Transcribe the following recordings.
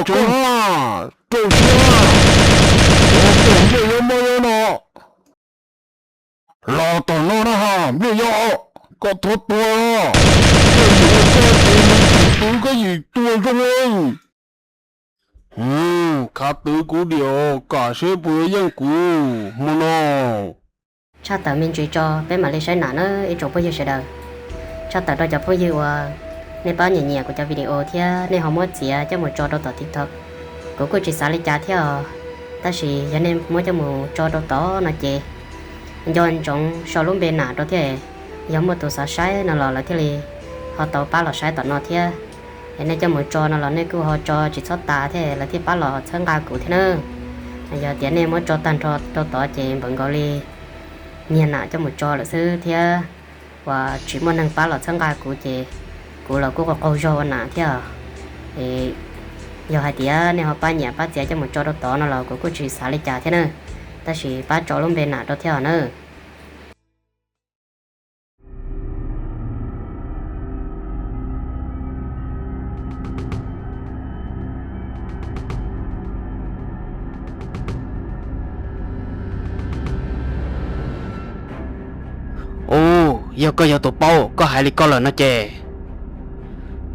Tsoom, rau siab, ua kom nplej yob mob yob no. Los tom no na ha, nplej yob, koj thov tuag os. Koj yim ua koj ces nws tsis twv koj yim tuag zoo. Khav twv kuv diam, kam seb puas yuav yeej kuv hmo no. Tshaj tawm me ntsis tso peb mam li saib nam na ib tsoom phooj ywg sawv daws. Tshaj tawm rau cov phooj ywg uas nej pab nyiam nyiam kuv cov video thiab nej ho muab txiav coj mus tso rau tom TikTok, kuv kuj tsis xav li cas thiab os. Tab sis yog nej muab coj mus tso rau tod no ces nco ntsoov sau lub npe nam rau thiab. Yog muaj tus xav saib no los lawv thiaj li ho tau pab los saib tom no thiab. Es nej coj mus tso no los nej kuj ho tso tsis txhob tas thiab lawv thiaj pab los txhawb nqa kuv thiab na. Yog tias nej muab tso tag nrho rau tod ces npawm nkaus li nyiag nam coj mus tso lawm xwb thiab. Uas tsis muaj neeg pab los txhawb nqa kuv ces kuv los kuj qaug qaug zog ua nam thiab. Es yog hais tias nej ho pab nyiam pab txiav coj mus tso rau tod no los kuv kuj tsis xav li cas thiab na. Tab sis pab tso lub npe nam rau thiab os na. Ub, yog koj yog tus paub koj hais li koj lawm no ces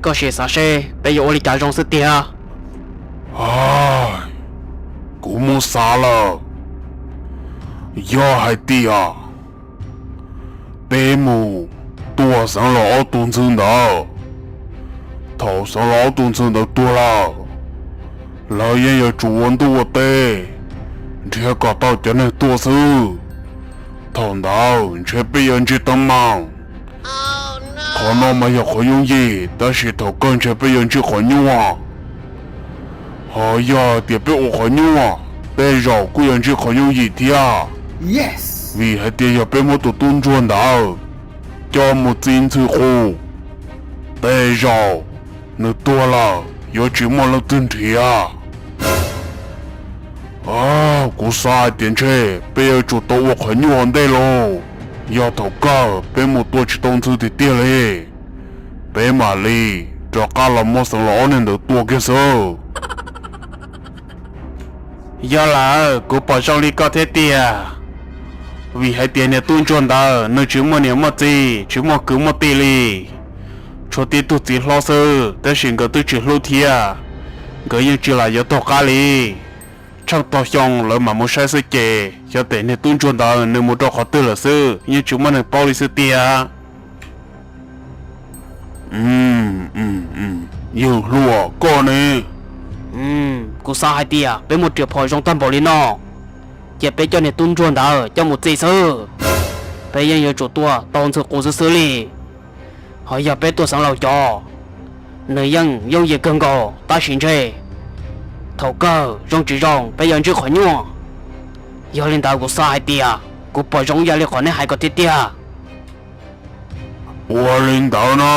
koj sim xav seb peb yuav ua li cas zoo xwb tiag. Kuv muab xav lawm, yog hais tias peb mus tua Xeev Laus ob tug ntxhw ntawd, thaum Xeev Laus ob tug ntxhw ntawd tuag lawm, lawv yeej yuav tsum ua ntuj ua teb nrhiav kom tau cov neeg tuaj xwb. Thaum ntawd ntshe peb yuav ntsib teeb meem. Qhov no mas yog qhov yooj yim, tab sis thaum kawg ntshe peb yuav ntsib qhov nyuaj. Ho yog tias peb ua qhov nyuaj, tej zaum kuj yuav ntsib qhov yooj yim thiab. Vim hais tias yog peb muab tus tub ntsuag ntawd coj mus txi ntxhw qus, tej zaum nws tuag lawm yuav tsis muaj leej twg nrhiav. Kuv xav hais tias ntshe peb yuav tsum tau ua qhov nyuaj ua ntej lauj. Yog thaum kawg peb mus tua tsis tau ntxhw tiag tiag li, peb mam li rov qab los muab Xeev Laus ob neeg ntawd tua kiag xwb. Yog lawm, kuv pom zoo li koj thiab tiag. Vim hais tias niag tub ntsuag ntawd nws tsis muaj niam muaj txiv, tsis muaj kwv muaj tij li, tshuav tib tug txiv hlob xwb, tab sis nkawd twb tsis hlub thiab, nkawd yeej tsis lam yuav taug qab li. Tsheej tog xyoo lawv mam mus saib xwb ces xyov tes niag tub ntsuag ntawd nws mus rau qhov twg lawm xwb, yeej tsis muaj neeg paub li xwb tiag. Yawg hluas koj ne, kuv xav hais tias peb muaj riam phom zoo tag npaum li no, ces peb coj niag tub ntsuag ntawd coj mus txi xwb. Peb yeej yuav tsum tua tau ntxhw qus xwb xwb li. Ho yog peb tua Xeev Laus cov, nws yeej yooj yim kawg nkaus, tab sis ntshe thaum kawg zoo tsis zoo peb yuav ntsib qhov nyuaj. Yog li ntawd kuv xav hais tias kuv pom zoo ib yam li qhov neb hais ko tiag tiag. Ua li ntawd no,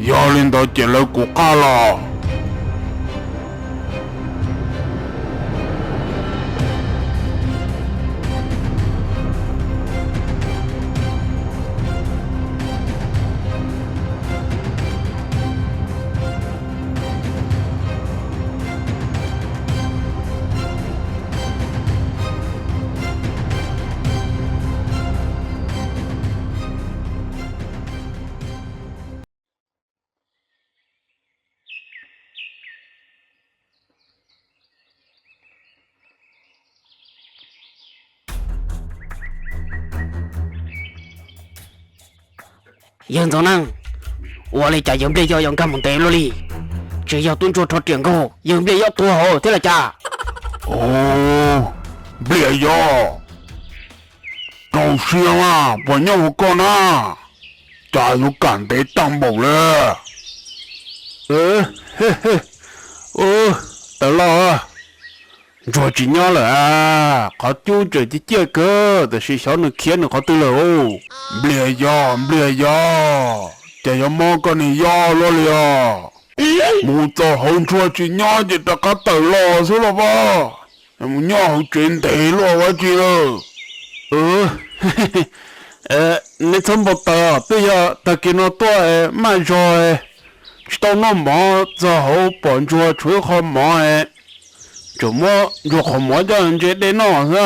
yog li ntawd ces lawv kuv qaj los. Yawg Ntxoov Neej, ua li cas yawg Npliaj Yob yuav nkag mus ntev luaj li? Tsis yog tub ntsuag rho riam nkaug yawg Npliaj Yob tuag hauv thiab los cas? Npliaj Yob, rau siab mas puas nyob hauv koj na, cas yuav kam ntev tag npaum li. Tawv Lauj, ntsuag tsis nyob lawm, qhov cub tseem ciaj ciaj kawg, tiam sis xyov nws khiav nws qhov twg lawm. Npliaj Yob, Npliaj Yob, cas yuav mob koj niag yob luaj li os? Mus txog hauv ntsuag tsis nyob ces rov qab tawm los xwb los pab, mus nyob hauv tsev ntev luaj ua tsi lawm. Neb txhob npau taws, twb yog tag kis no tuaj maj zog, Tsis tau noj mov, txog hauv pom ntsuag tshuav ib qho mov, tseem muab ntsuag qhov mov coj ntse dej noj xwb.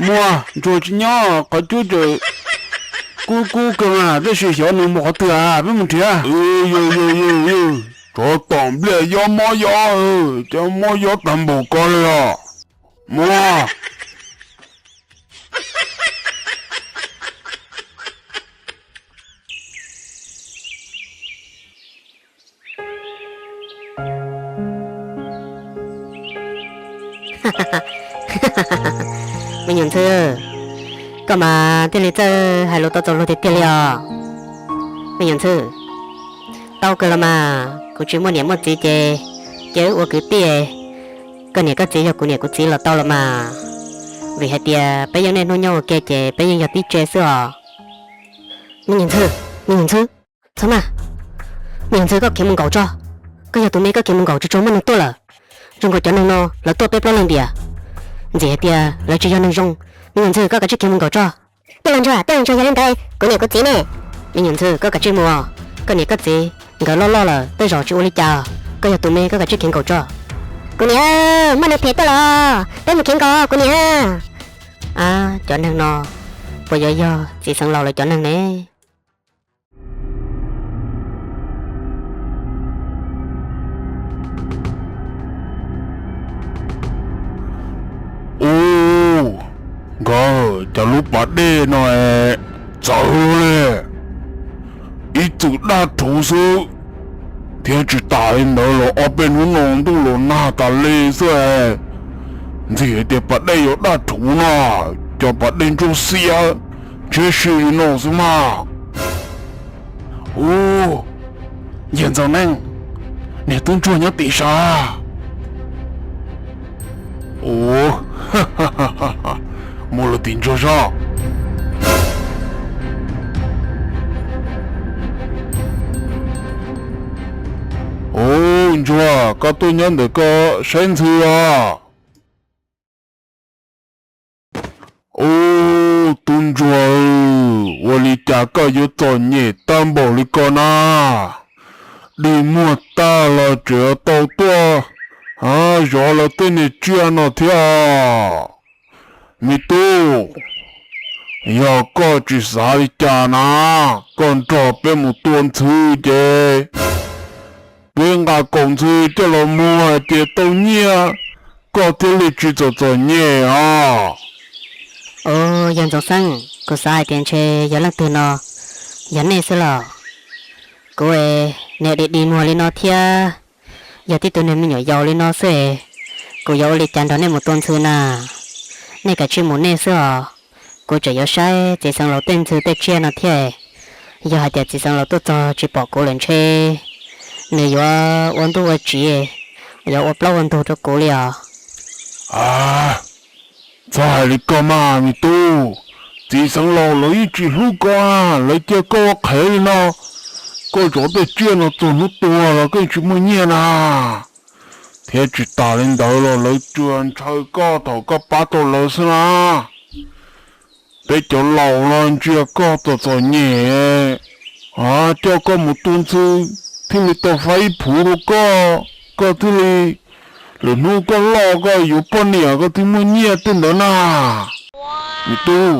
Muaj ntsuag tsis nyob qhov cub tseem kub kub kawg mas, tab sis xyov nws mus qhov twg, peb mus nrhiav. Yog yog yog yog, tsov tom npliaj yob mob yob, cov mob yob tag npaum ko li os. Muaj. Me nyuam ntxhw, koj mas thiaj li txawj hais lus tau txaus luag tiag tiag li os. Me nyuam ntxhw, tau kawg los mas, kuv tsis muaj niam muaj txiv ces, ces wb ua kwv tij, koj niam koj txiv yog kuv niam kuv txiv los tau los mas. Vim hais tias peb yeej niaj hnub nyob ua ke ces peb yeej yog tib tse xwb os. Me nyuam ntxhw, me nyuam ntxhw, txhob maj. Me nyuam ntxhw, koj khiav mus nkaum tso. Koj yog tus me, koj khiav mus nkaum, tsuas tsuas muaj neeg tuaj lawm. Zoo nkaus cov neeg no lawv tuaj peb plaub leeg ntiag. Ntxim hais tias lawv tsis yog neeg zoo. Me nyuam ntxhw, koj kav tsij khiav mus nkaum tso. Tej los ntsuag, tej los ntsuag yog li ntawd, kuv niam kuv txiv ne. Me nyuam ntxhw, koj kav tsij mus os. Koj niam koj txiv nkawd loj loj lawm, tej zaum tsis ua li cas. Koj yog tus me, koj kav tsij khiav nkaum tso. Kuv niam, muaj neeg phem tuaj los, peb mus khiav nkaum kuv niam. Ab, cov neeg no puas yuav yog txiv xeev laus lawv cov neeg ne? Ub, nkawd cov lub pas dej no es txawv li, ib txwm daj rhuv xwb, thiab tsis tas li ntawd los ob peb hnub no ntuj los nag tas li xwb es, ntxim hais tias pas dej yuav daj rhuv no, cov pas dej ntsuab xiab ntshiab si li no xwb mas. Ub, yawg Ntxoov Neej, niag tub ntsuag nyob tim sav. Ub, mus lawm tim ntsuag zog. Ub, ntsuag, koj tuaj nyob ntawm ko saib ntxhw os. Ub, tub ntsuag, ua li cas koj yuav txom nyem tag npaum li ko na? Dig muag tag los tseem tau tuaj zov lawv tej niag tsiaj no thiab. Me tub, yog koj tsis xav li cas na, koj nrog peb mus tua ntxhw ces peb nqa kaus ntxhw coj los muag hais tias tau nyiaj, koj thiaj li tsis txom txom nyem os. Ub, yawg Ntxoov Xeeb, kuv xav hais tias ntshe yog leej twg no, yog nej xwb los? Kuv es niag dig dig muag li no thiab, yog tib tug niag me nyuam yaus li no xwb es, kuv yuav ua li cas nrog nej mus tua ntxhw na? Nej kav tsij mus nej xwb os, kuv tseem yuav saib txiv xeev laus tej ntxhw tej tsiaj no thiab. Yog hais tias txiv xeev laus tuaj txog tsis pom kuv lawm ntshe nws yuav ua ntuj ua tsiv, yuav ua plaub ua ntug rau kuv li os. Txhob hais li koj mas me tub, txiv xeev laus lawv yeej tsis hlub koj, lawv cia koj ua qhev li no, koj zov tej tsiaj no txog hnub tuag los koj yeej tsis muaj nyiaj na. Thiab tsis tas li ntawd los lawv tsuas ntshaw koj thaum koj pab tau lawv xwb na. Peb cov laus no ntsia koj txom txom nyem, coj koj mus tua ntxhw thiaj li tau faib ib phuv rau koj, koj thiaj li lwm hnub koj loj koj yuav poj niam koj thiaj muaj nyiaj tej ntawd na. Me tub,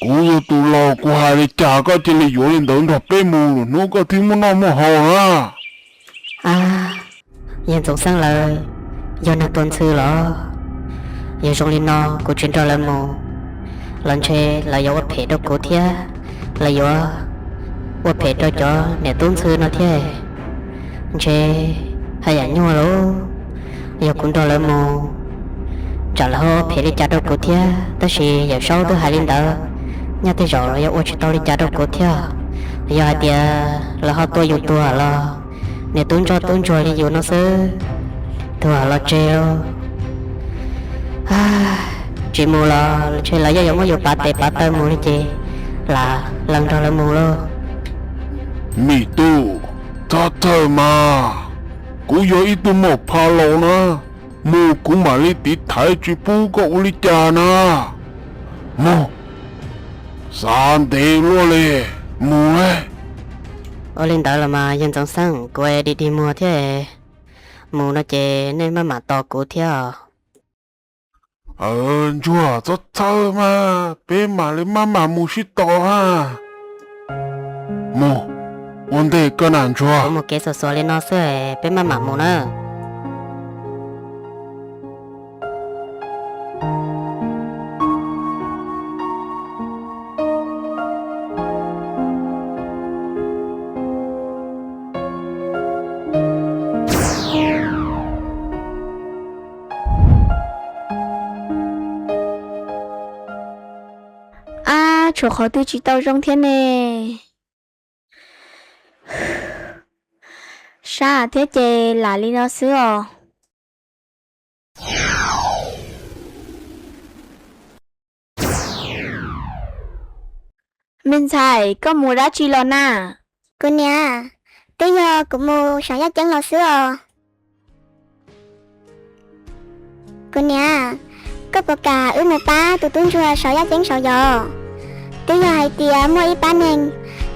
kuv yog tus laus kuv hais li cas koj cia li yuav li ntawd nrog peb mus, lwm hnub koj thiaj muaj noj muaj haus na. Yawg Ntxoov Xeeb lawv yog neeg tua ntxhw los? Yog zoo li no kuv tsis nrog lawv mus los ntshe lawv yuav ua phem rau kuv thiab, lawv yuav ua phem rau cov niam tub ntxhw no thiab. Ntshe haj yam nyuaj lauj, yog kuv nrog lawv mus tsam lawv ho ua phem li cas rau kuv thiab. Tab sis yawm saub twb hais li ntawd, nyob tej zaum lawv yuav ua tsis tau li cas rau kuv thiab. Yog hais tias lawv ho tua yus tuag los niam tub ntsoj tub ntsuag li yus no xwb, tuag los tseg lauj. Tsis mus los ntshe lawv yeej yuav muab yus pav tes pav taw mus li ces lam lees nrog lawv mus lauj. Me tub, txhob txhawj mas, kuv yog ib tug maum pha laus na, mus kuv mam li tiv thaiv tsis pub koj ua li cas na. Mus, xav ntev luaj li, mus lauj. Ua li ntawd los mas yawg Ntxoov Xeeb, kuv dig dig muag thiab, mus no ces nej maj mam tos kuv thiab os. Ntsuag, txhob txhawj mas, peb mam li maj mam mus sib tau na. Mus, ua ntej koj na Ntsuag. Mus kev xuas xuas li no xwb, peb maj mam mus na. Ab, tshuav qhov twg tsis tau zoo thiab ne. Sab thiab ces lam li no xwb os. Me ntxhais, koj mus dab tsi los na? Kuv niam, twb yog kuv mus saum yaj ceeb los xwb os. Kuv niam, koj puas kam wb mus pab tus tub ntsuag saum yaj ceeb saud yos? Twb yog hais tias muaj ib pab neeg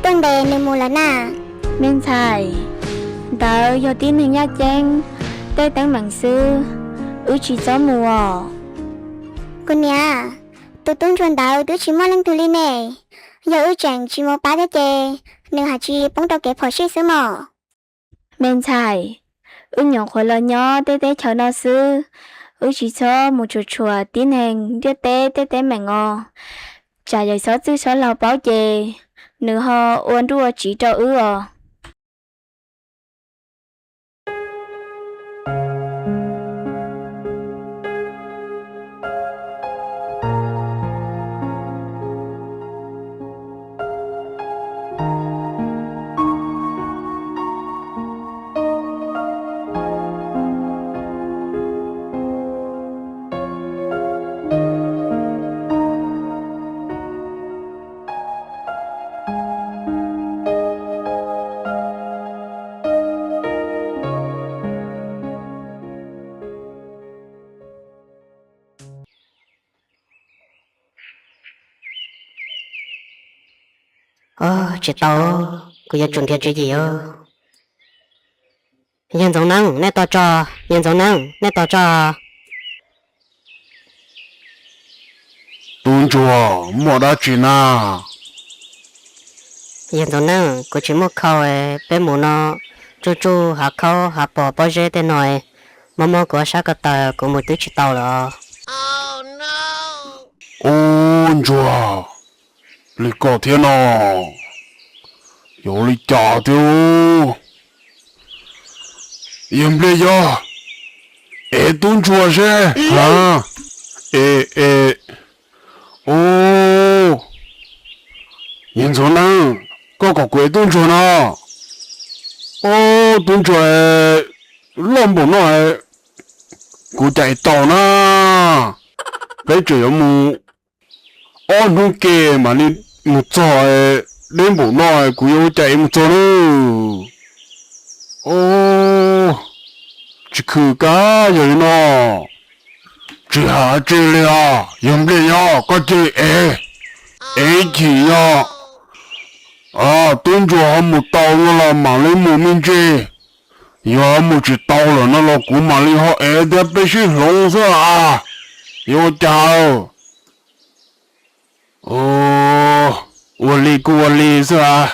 tuaj ntes nws mus lawm na. Me ntxhais, ntawd yog tib neeg yaj ceeb, tej teeb meem xwb, wb tsis txhob mus os. Kuv niam, tus tub ntsuag ntawd twb tsis muaj leej twg li ne, yog wb tseem tsis mus pab thiab ces nws haj tsis poob rau kev phom sij xwb mog. Me ntxhais, wb nyuam qhuav los nyob tej teb chaws no xwb, wb tsis txhob mus tshua tshua tib neeg ntiaj teb tej teeb meem os, tsam yawm xov txwj xov laug paub ces nws ho ua nruj ua tsiv rau wb os. Tsis tau, kuv yuav tsum nrhiav tswv yim os. Yawg Ntxoov Neeb, nej tos tso. Yawg Ntxoov Neeb, nej tos tso. Tub ntsuag, muaj dab tsi na? Yawg Ntxoov Neeb, kuv tsis muaj khau, peb mus no tsuj tsuj hav khaub hav pos pob zeb tej no, mob mob kuv ob sab ko taw, kuv mus twb tsis tau lawm. Ub ntsuag, li koj thiab no, yuav li cas thiab? Yawg Npliaj Yob, ev tub ntsuag seb. E, e, u, Yawg Ntxoov Neeb, koj kom kuv ev tub ntsuag no? Ub, tub ntsuag loj npaum no, kuv cas ev tau na? Peb tseem yuav mus ob hnub ke mam li mus txog, deb npaum no kuv yuav ua cas ev mus txog na? Tsis khw kab yog li no. Tsis hais tsi li os, Yawg Npliaj Yob, koj cia li ev, ev chim yog tub ntsuag ho mus tau no los mam li mus me ntsis. Yog mus tsis tau lawm no los kuv mam li ho ev thiab peb sib hloov xwb as. Yuav ua cas? Ua li kuj ua li xwb as.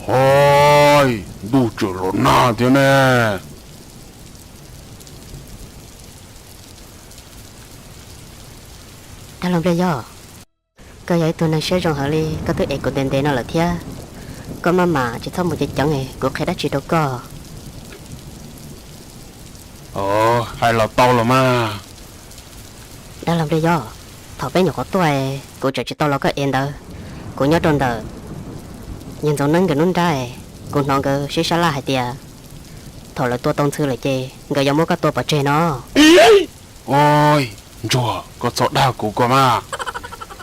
Hos, ntuj tseem los nag thiab ne. Dab laug Npliaj Yob, koj yog ib tug neeg siab zoo heev li, koj twb ev kuv ntev ntev no lawm thiab. Koj maj mam tsis txhob mus ceev ceev, kuv qhia dab tsi rau koj. Hais los tau los mas. Dab laug Npliaj Yob, thaum peb nyuam qhuav tuaj, kuv tseem tsis tau los koj ev ntawd. Kuv nyob rau ntawm Yawg Ntxoov Neeb nkawd lub nrab, kuv hnov nkawd sib sab laj hais tias thaum lawv tua tau ntxhw lawm ces nkawd yuav muab koj tua pov tseg no. Oj, Ntsuag, koj txhob dag kuv ko mas.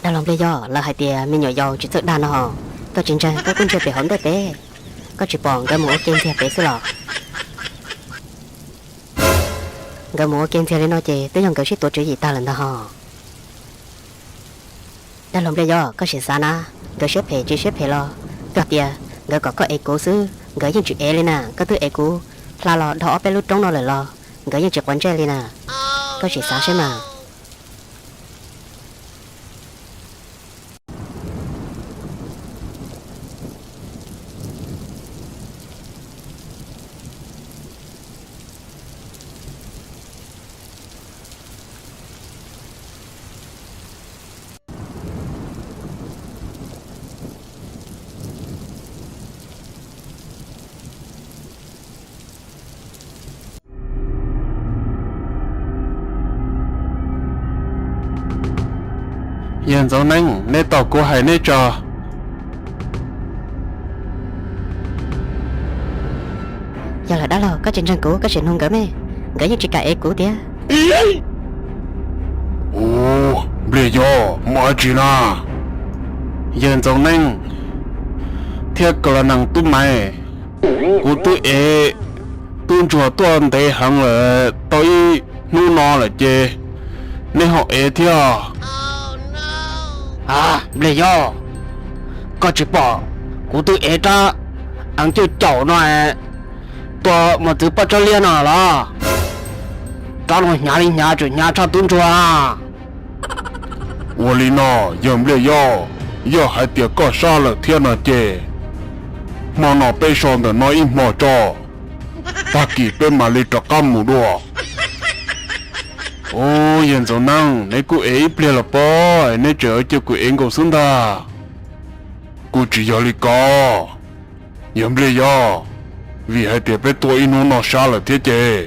Dab laug Npliaj Yob, lawv hais tias me nyuam yaus tsis txawj dag no hos. Koj tsis ntseeg koj kuj ntsia pem hauv ntej pem. Koj tsis pom nkawd mus ua ke ntxiag pem xwb los? Nkawd mus ua ke ntxiag li no ces twb yog nkawd sib tuav tswv yim tag lawm ntag hos. Dab laug Npliaj Yob, koj sim xav na, nkawd siab phem tsis siab phem los, koj tias nkawd kom koj ev kuv xwb nkawd yeej tsis ev li na. Koj twb ev kuv hla los dhau ob peb lub roob no lawm los nkawd yeej tsis quav ntsej li na. Koj sim xav saib mas. Yawg Ntxoov Neeb, neb tos kuv hais neb tso. Yog lawm dab laug, koj tsis ntseeg kuv, koj sim nug nkawd me, nkawd yeej tsis kam ev kuv tiag. Ub, Npliaj Yob, muaj dab tsi na? Yawg Ntxoov Neeb thiab Kos Los Nees Tub Maiv, kuv twb ev tub ntsuag tuaj ntev heev lawm tau ib hnub no lawm ces neb ho ev thiab. Npliaj Yob, koj tsis pom kuv twb ev rab eev cuj caum no tua mos txwv poj tsob liab no los? Rab no hnyav li hnyav, tseem hnyav tshaj tub ntsuag. Ua li no, yawg Npliaj Yob, yog hais tias koj sab lawm thiab no ces hmo no peb so ntawm no ib hmo tso, tag kis peb mam li rov qab mus dua. Ub, yawg Ntxoov Neeb, neb kuj ev ib pliag los pob, neb tseem cia kuv ev nkaus xwb ntag. Kuj tsis yog li ko, yawg Npliaj Yob, vim hais tias peb tua ib hnub no sab lawm thiab ces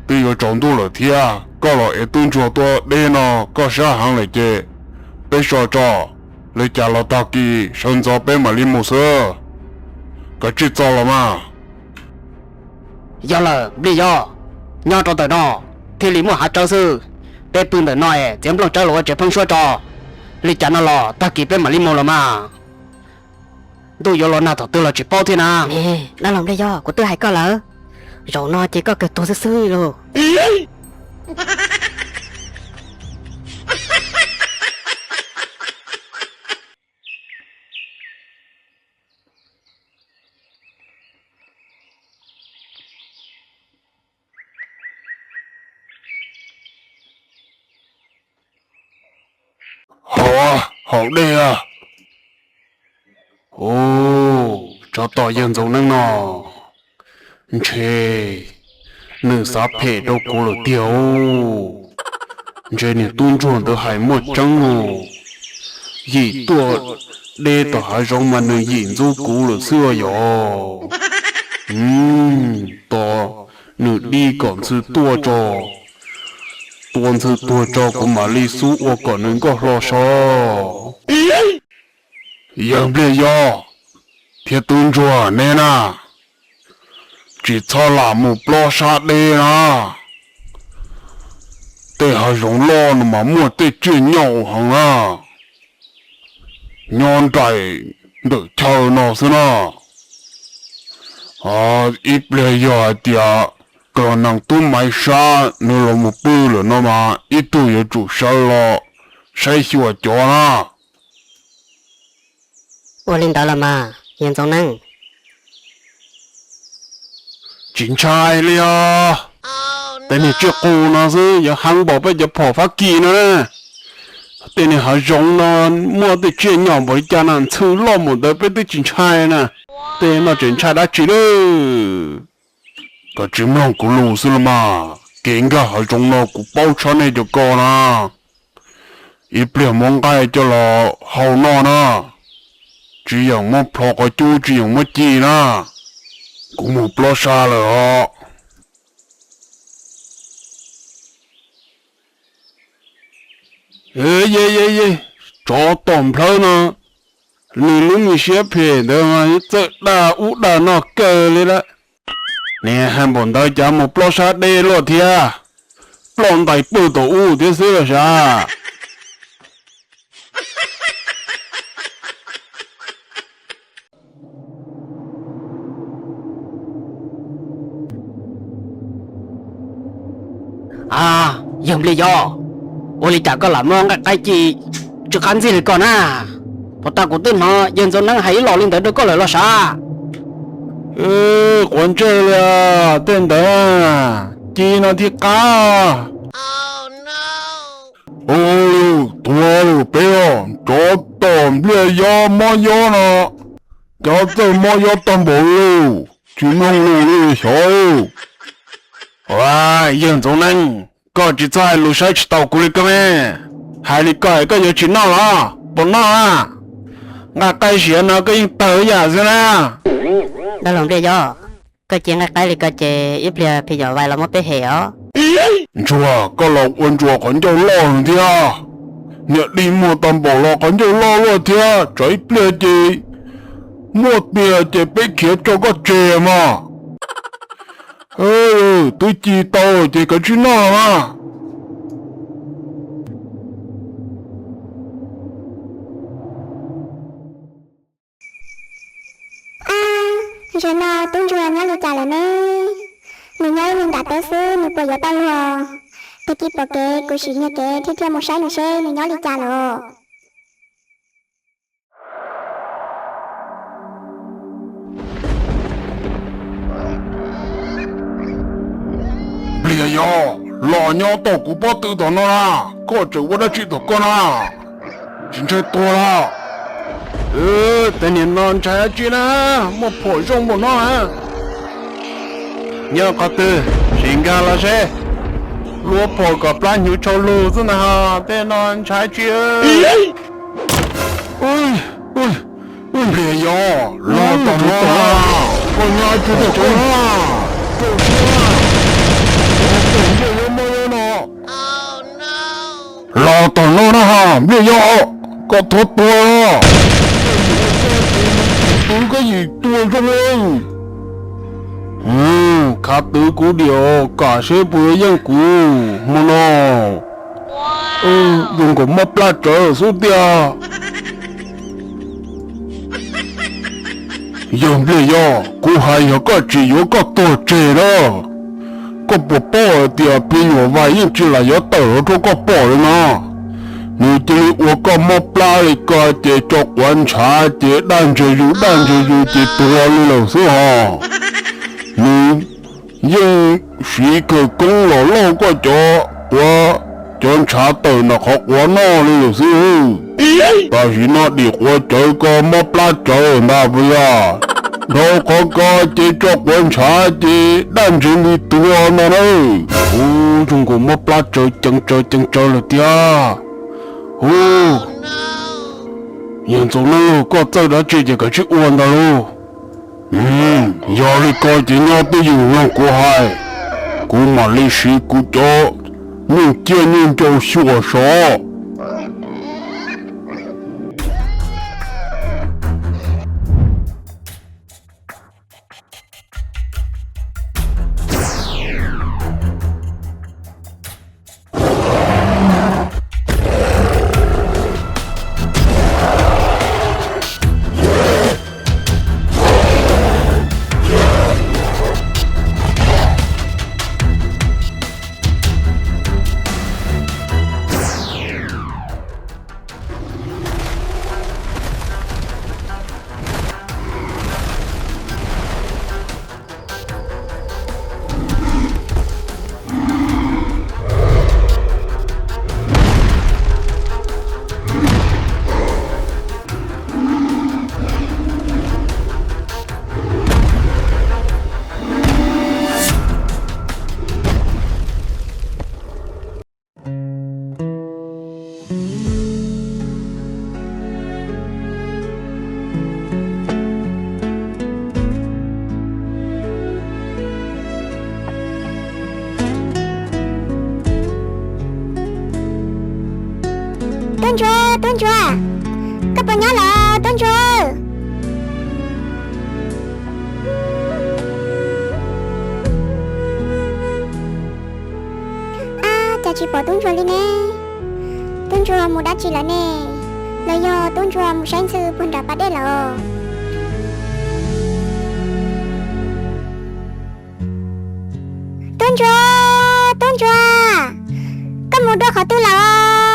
twb yuav tsaus ntuj lawm thiab, koj los ev tub ntsuag tuaj deb no, koj sab heev lawm ces peb so tso, li cas los tag kis sawv ntxov peb mam li mus xwb. Kav tsij txo los mas. Yog lawm Npliaj Yob, nyob rau ntawm no thiaj li muaj hav tsawb xwb. Peb pw ntawm no es txiav nplooj tsawb los ua tsev pheeb suab tso. Li cas no los tag kis peb mam li mus los mas. Ntuj yuav los nag thaum twg los tsis paub thiab na. Dab laug Npliaj Yob, kuv twb hais koj lawm, zaum no ces koj kawg tuag xwb xwb lauj. Hauv, hauv dej a. Ub, tsov tom yawg Ntxoov Neeb no, ntshe nws xav phem rau kuv lawm tiag. Ntshe niag tub ntsuag ntawd hais muaj tseeb os. Yim tuaj deb tom hav zoov mas nws yim ntxub kuv lawm xwb yog. Tos nws dib kom ntxhw tuaj tso, tua ntxhw tuag tso kuv mam li xub ua kom nws nkauj hlo so. Yawg Npliaj Yob thiab tub ntsuag neb na, tsis txhob lam mus plob sab deb na. Tej hav zoov loj no mas muaj tej tsiaj nyaum heev na, nyob nraim ntawm chaw no xwb na. Ib pliag yog hais tias Kos Los Nees Tub Maiv Sab nws los mus pw lawm no mas ib tug yuav tsum sawv los saib xyuas cov na. Ua li ntawd los mas yawg Ntxoov Neeb. Tsis ntshai li os. Tej niag tsiaj qus no xwb yuav heev npaum peb cov phom Fab Kis no na. Tej niag hav zoov no muaj tej tsiaj nyaum npaum li cas na, ntxhw loj npaum ntawd peb twb tsis ntshai na. Tej no tseem ntshai dab tsi lawm. Koj tsis mloog kuv lus xwb los mas, kev nkag hav zoov no kuv paub tshaj nej cov ko na. Ib pliag muab nqaij coj los hau noj na, tsis yeem muab plho qhov cub, tsis yeem muab ci na. Kuv mus plob sab lawm os. Ye ye ye, tsov tom nplhawb no, nws lub me siab phem ntawd mas txawj dag ub dag no kawg li lawm. Nws hais npaum ntawd cas mus plob sab deb luaj thiab. ploj ntais pawg tom ub thiab xwb los sav. A, yawg Npliaj Yob, ua li cas koj lam muab nqaij qaib ci tsis qab ntxig li ko na? Puas tas kuv twb hnov yawg Ntxoov Neeb hais ib los li ntawd rau koj lawm los sav? Quav ntsej li, tej ntawd ci no thiaj qab. Ua, tuag lawm peb os, cov tom Npliaj Yob mob yob no, cov txawj mob yob tag npaum li, tsis mloog lus li xyov. Yawg Ntxoov Neeb, koj tsis txhob hais lus saib tsis taus kuv li koj me. Hais li ko es koj yuav tsis noj los? Puas noj? Nqaij qaib ziav no koj yeej tawg ib yam xwb na. Dab laug Npliaj Yob, koj cia nqaij qaib li ko ces ib pliag phim nyuam vais los muab peb hem os. Ntsuag, koj los ua ntsuag qhov ncauj loj thiab. Niam dig muag tag npaum los qhov ncauj loj luaj thiab, tsam ib pliag ces muaj tiag ces peb khiav tso koj tseg mas. Twb ci tau ces kav tsij noj mas. Ab, zaum no tub ntsuag nyob li cas lawm ne? Nws nyob ib me nram teb xwb nws puas yuav tau luag? Tag kis pom kev kuv sim nyiag kev thiab thiaj mus saib nws seb nws nyob li cas lawm. Npliaj Yob, los nyob tau kuv pob tw tom no na, koj tseem ua dab tsi tom koj na? Tsis ntshai tuag los? Tej niag no ntshai dab tsi na, muaj phom zoo npaum no na. Nyob qhov twg, sim nkag los seb. Luaj phom kom plab hnyuv tshau lug xwb ntag, tej no ntshai dab tsi. Npliaj Yob, los tom no, koj nyob tsis tau koj na. Los tom no na, Npliaj Yob, koj thuav tuag. Twv koj yim tua zoo. Khav twv kuv diam, kam seb puas yuav yeej kuv hmo no. Zoo nkaus mob plab tsawv xwb tiag. Yawg Npliaj Yob, kuv hais yog koj tsis yuav koj tuag tseg na. Koj puas paub hais tias phim nyuam vais yeej tsis lam yuav tawm los rau koj pom li no. Nws cia li ua koj mob plab li ko ces tso quav ntshav ces daj ntseg zus daj ntseg zus ces tuag li lawm xwb hos. Nws yeej siv khawv koob los lauj koj cov quav, cov ntshav tawm ntawm qhov quav noj li lawm xwb. Tam sim no dim quav cawv ko mob plab tsawv ntag puas yog? Dhau qhov ko ces tso quav ntshav ces daj ntseg li tuag no na. Hu, zoo nkaus mob plab tsawv ceev tsawv ceev tsawv lawm tiag. Hu, yawg Ntxoov Neeb, koj txawj dab tsi ces kav tsij ua ntawd lauj. Yog li ko ces nyob twj ywm mloog kuv hais, kuv mam li siv kuv cov nyuj ciaj nyuj ncau xyuas sov. Tub ntsuag, tub ntsuag, koj puas nyob lawm tub ntsuag? pom tub ntsuag li ne. Tub ntsuag mus dab tsi lawm ne? Los yog tub ntsuag mus saib ntxhw puag nram pas dej lawm? Tub ntsuag, tub ntsuag, koj mus dua qhov twg lawm?